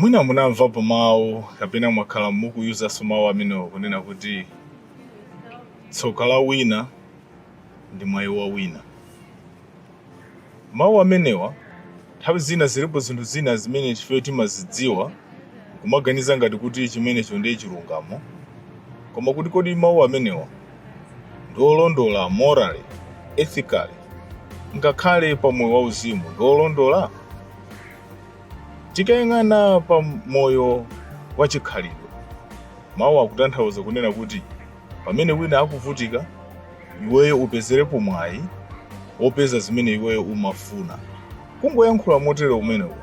Mwina munamvapo mawu kapena mwakhala mukuyuzanso mawu amenewo kunena kuti tsoka la wina ndi mwayi wa wina. Mawu amenewa, nthawi zina zilipo zinthu zina zimene ifeyo timazidziwa kumaganiza ngati kuti chimenecho ndiye chilungamo, koma kuti kodi mawu amenewa ndi olondola morally, ethically, ngakhale pa moyo wauzimu ndi olondola? Tikayang'ana pa moyo wachikhalidwe, mawu akutanthauza kunena kuti pamene wina akuvutika, iweyo upezerepo mwayi wopeza zimene iweyo umafuna. Kungoyankhula motero umenewo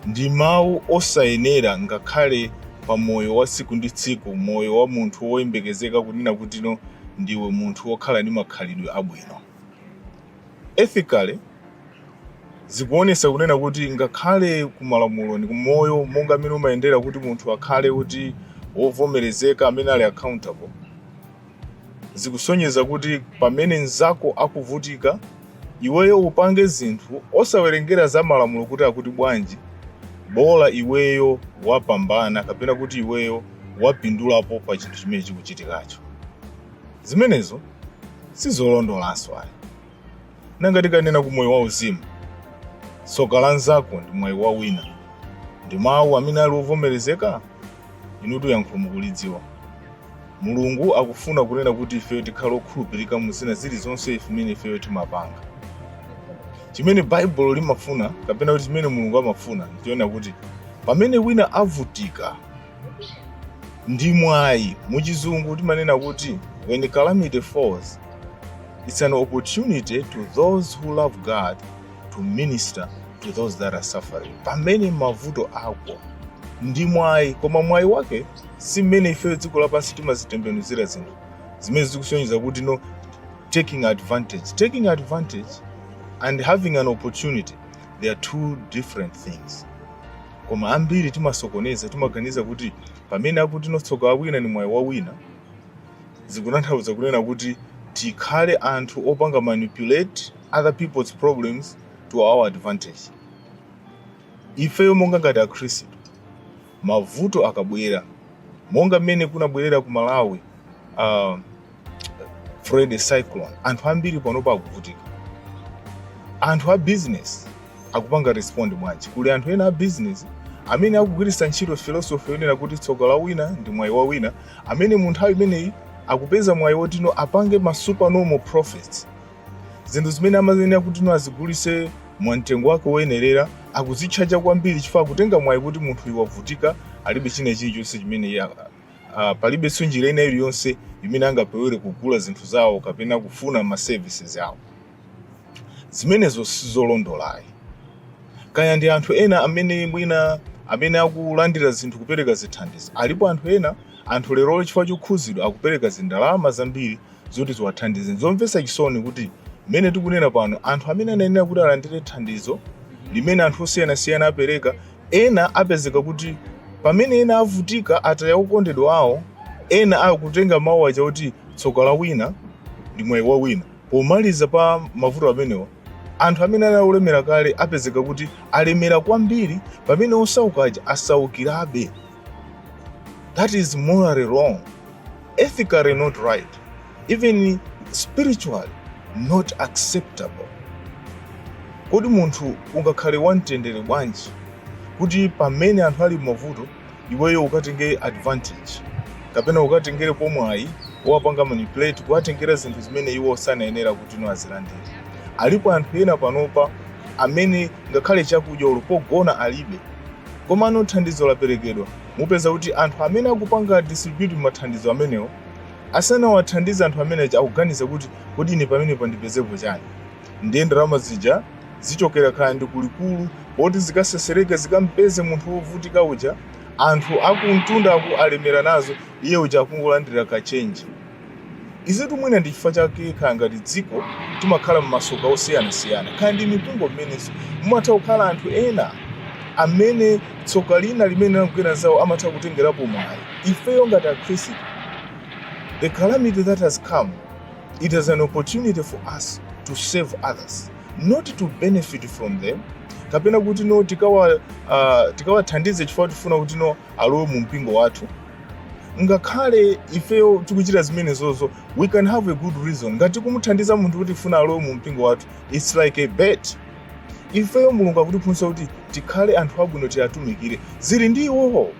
ndi mawu osayenera ngakhale pa moyo wa tsiku ndi tsiku, moyo wa munthu woyembekezeka kunena kuti no, ndiwe munthu wokhala ndi makhalidwe abwino. Ethically, zikuonesa kunena kuti ngakhale kumalamulo ndi kumoyo monga amene umayendera kuti munthu akhale kuti wovomerezeka, amene ali accountable, zikusonyeza kuti pamene mnzako akuvutika, iweyo upange zinthu osawerengera za malamulo kuti akuti bwanji, bola iweyo wapambana kapena kuti iweyo wapindulapo pa chinthu chimene chikuchitikacho. Zimenezo sizolondolanso ayi. Nanga tikanena ku moyo wauzimu, tsoka la nzako ndi mwayi wa wina, ndi mawu amene ali ovomerezeka? Inutu yankho mukulidziwa. Mulungu akufuna kunena kuti ifeyo tikhale okhulupirika mu zina zilizonse imene ifeyo timapanga. Chimene Baibulo limafuna kapena kuti chimene Mulungu amafuna ndichoona kuti pamene wina avutika ndi mwayi. Muchizungu timanena kuti when calamity falls, it's an opportunity to those who love God to minister to those that are suffering. Pamene mavuto agwa ndi mwayi, koma mwayi wake si mmene ifeyo dziko lapansi timazitembenuzira zinthu zimene zikusonyeza kuti no, taking advantage. Taking advantage and having an opportunity, they are two different things. Koma ambiri timasokoneza, timaganiza kuti pamene akuti no, tsoka la wina ni mwayi wa wina, zikutanthauza kunena kuti tikhale anthu opanga manipulate other people's problems to our advantage. Ifeyo monga ngati Akhristu, mavuto akabwera monga mmene kunabwerera ku Malawi Freddy cyclone, anthu ambiri panopo akuvutika. Anthu a business akupanga respond bwanji? Kuli anthu ena a business amene akugwiritsa ntchito philosophy yonena kuti tsoka la wina ndi mwayi wa wina, amene mu nthawi imeneyi akupeza mwayi woti no, apange ma supernormal profits. Zinthu zimene amayenera kuti no, azigulise mwamtengo wake woyenerera, akuzitchaja kwambiri chifukwa akutenga mwayi kuti munthu uyu wavutika, alibe china chilichonse chimene iye palibenso njira ina iliyonse imene angapewere kugula zinthu zawo kapena kufuna ma services awo. Zimenezo sizolondolayi. Kaya ndi anthu ena amene mwina amene akulandira zinthu, kupereka zithandizo, alipo anthu ena, anthu lero chifukwa chokhuzidwa akupereka zindalama zambiri zoti ziwathandize. Zomvetsa chisoni kuti mmene tikunena pano, anthu amene anayenera kuti alandire thandizo limene anthu osiyanasiyana apereka, ena apezeka kuti pamene ena avutika, ataya okondedwa awo, ena akutenga mawu aja kuti tsoka la wina ndi mwayi wa wina. Pomaliza pa mavuto amenewa, anthu amene anali olemera kale apezeka kuti alemera kwambiri, pamene osauka aja asaukirabe. That is morally wrong, ethically not right, even spiritually not acceptable. Kodi munthu ungakhale wamtendere bwanji kuti pamene anthu ali m'mavuto, iweyo ukatenge advantage kapena ukatengere pomwayi wapanga manipulate, kuwatengera zinthu zimene iwo sanayenera kuti no, azilandire? Alipo anthu ena panopa amene ngakhale chakudya olo pogona alibe, komano thandizo laperekedwa. Mupeza kuti anthu amene akupanga distribute mathandizo amenewo, asanawathandize anthu amene akuganiza kuti kodi ine pamene pandipezepo chani? Ndiye ndalama zija zichokera kaya ndi kulikulu poti zikasesereke zikampeze munthu wovutika uja, anthu akumtundaku alemera nazo, iye uja akungolandira kachenji. Izitu mwina ndi chifukwa chake kaya ngati dziko timakhala m'masoka osiyanasiyana, kaya ndi mipingo mmenenso mumatha kukhala anthu ena amene tsoka lina limene lamgwera zawo amatha kutengerapo mwayi. Ifeyo ngati Akhristu, the calamity that has come, it is an opportunity for us to save others. not to benefit from them, kapena kuti no, tikawathandize chifukwa tifuna kuti no, alowe mu mpingo wathu. Ngakhale ifeyo tikuchita zimenezozo, we can have a good reason. Ngati kumuthandiza munthu kuti tifuna alowe mu mpingo wathu, it's like a bet. Ifeyo Mulungu akutiphunzitsa kuti tikhale anthu abwino, tiyatumikire. Zili ndi iwowo,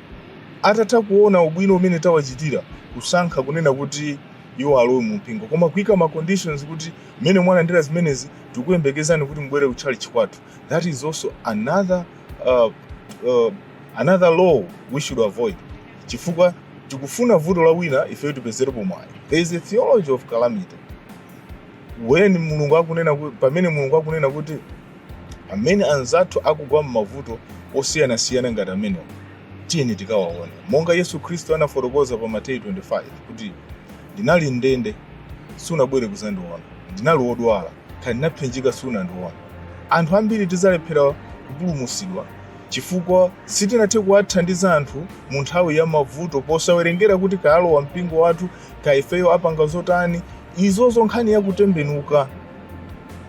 atatha kuona ubwino umene tawachitira, kusankha kunena kuti iwo alowe mu mpingo, koma kuyika ma conditions kuti mmene mwalandira zimenezi, tikuyembekezani kuti mubwere kutchalitchi kwathu, that is also another law we should avoid, chifukwa tikufuna vuto la wina ifeyo tipezerepo mwayi. There is a theology of calamity when Mulungu akunena pamene Mulungu akunena kuti pamene anzathu akugwa m'mavuto osiyanasiyana ngati amenewo, tiyeni tikawaone, monga Yesu Khristu anafotokoza pa Mateyu 25 kuti, "Ndinali ndende, sunabwere kuzandiona. Ndinali wodwala, khali ndinapsinjika, sunandiona." Anthu ambiri tizalephera kupulumutsidwa chifukwa sitinathe kuwathandiza anthu mu nthawi ya mavuto, posawerengera kuti kalowa mpingo wathu, kaifeyo apanga zotani. Izozo nkhani yakutembenuka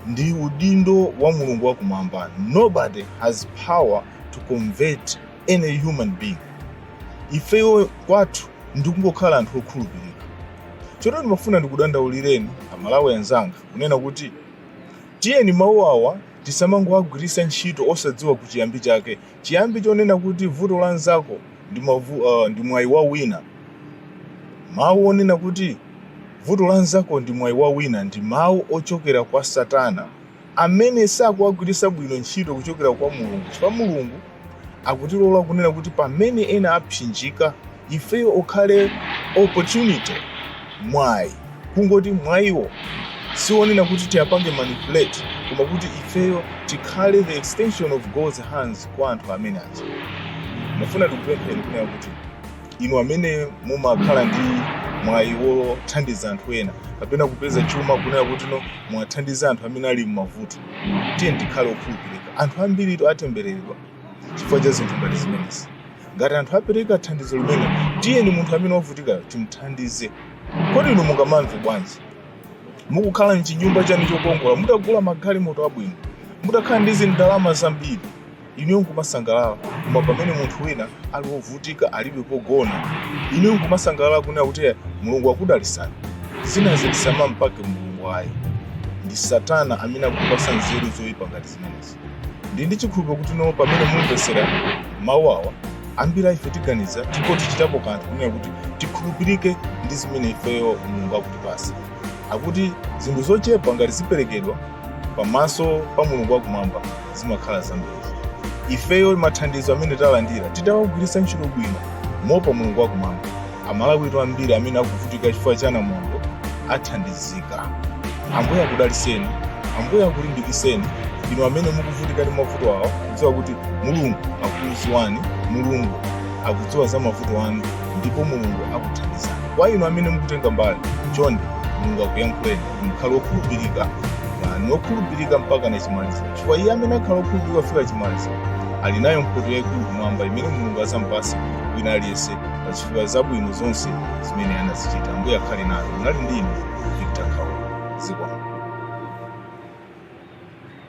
ndi udindo wa Mulungu wakumwamba. Nobody has power to convert any human being. Ifeyo kwathu ndikungokhala anthu okhulupirika. Chotero ndimafuna ndikudandaulireni Amalawi anzanga kunena kuti tiyeni mawu awa tisamangowagwiritsa ntchito osadziwa kuchiyambi chake. Chiyambi chonena kuti vuto la nzako ndi mwayi wa wina, mawu onena kuti vuto la nzako ndi mwayi wa wina ndi mawu ochokera kwa Satana amene sakuwagwiritsa bwino ntchito kuchokera kwa Mulungu, chifukwa Mulungu akutilola kunena kuti pamene ena apsinjika, ifeyo ukhale opportunity, mwayi. Kungoti mwayiwo sionena kuti tiyapange manipulate, koma kuti ifeyo tikhale the extension of God's hands kwa anthu amene aja. Ndafuna tikupempheni kunena kuti inu amene mumakhala ndi mwayi wothandiza anthu ena kapena kupeza chuma kunena kuti no, mwathandiza anthu amene ali m'mavuto, tiye tikhale okhulupirika. Anthu ambiri atembereredwa chifukwa cha zinthu ngati zimenezi. Ngati anthu apereka thandizo limene, tiyeni munthu amene wavutikayo timthandize. Kodi inu mungamamve bwanji mukukhala mchinyumba chanu chokongola, mutagula magalimoto abwino, mutakhala ndi zindalama zambiri, inuyo nkumasangalala, koma pamene munthu wina ali wovutika, alibe pogona, inuyo nkumasangalala kunena kuti Mulungu akudalisani? Zinazi tisamampake Mulungu ayi, ndi Satana amene akupasa nzeru zoyipa ngati zimenezi. Ndi chikhulupiriro kuti no, pamene mumvesera mawu awa, ambiri ife tiganiza tipo tichitapo kanthu kunena kuti tikhulupirike ndi zimene ifeyo Mulungu akutipasa. Akuti zinthu zochepa ngati ziperekedwa pamaso pa Mulungu wakumwamba zimakhala zambiri. Ifeyo mathandizo amene talandira titawagwiritsa ntchito bwino mopa Mulungu wakumwamba, Amalawitu ambiri amene akuvutika chifukwa cha namondwe athandizika. Ambuye akudaliseni, Ambuye akulimbikiseni inu amene mukuvutika ndi mavuto awo, kudziwa kuti Mulungu akukudziwani, Mulungu akudziwa za mavuto anu, ndipo Mulungu akuthandizani. Kwa inu amene mukutenga mbali, chonde Mulungu akuyankhuleni, mukhale okhulupirika ni okhulupirika mpaka na chimaliziro, chifukwa iye amene akhala okhulupirika kufika chimaliziro ali nayo mphoto yayikulu kumwamba imene Mulungu azampasa wina aliyense pachifukwa zabwino zonse zimene anazichita. Ambuye akhale nanu. Munali ndi ine.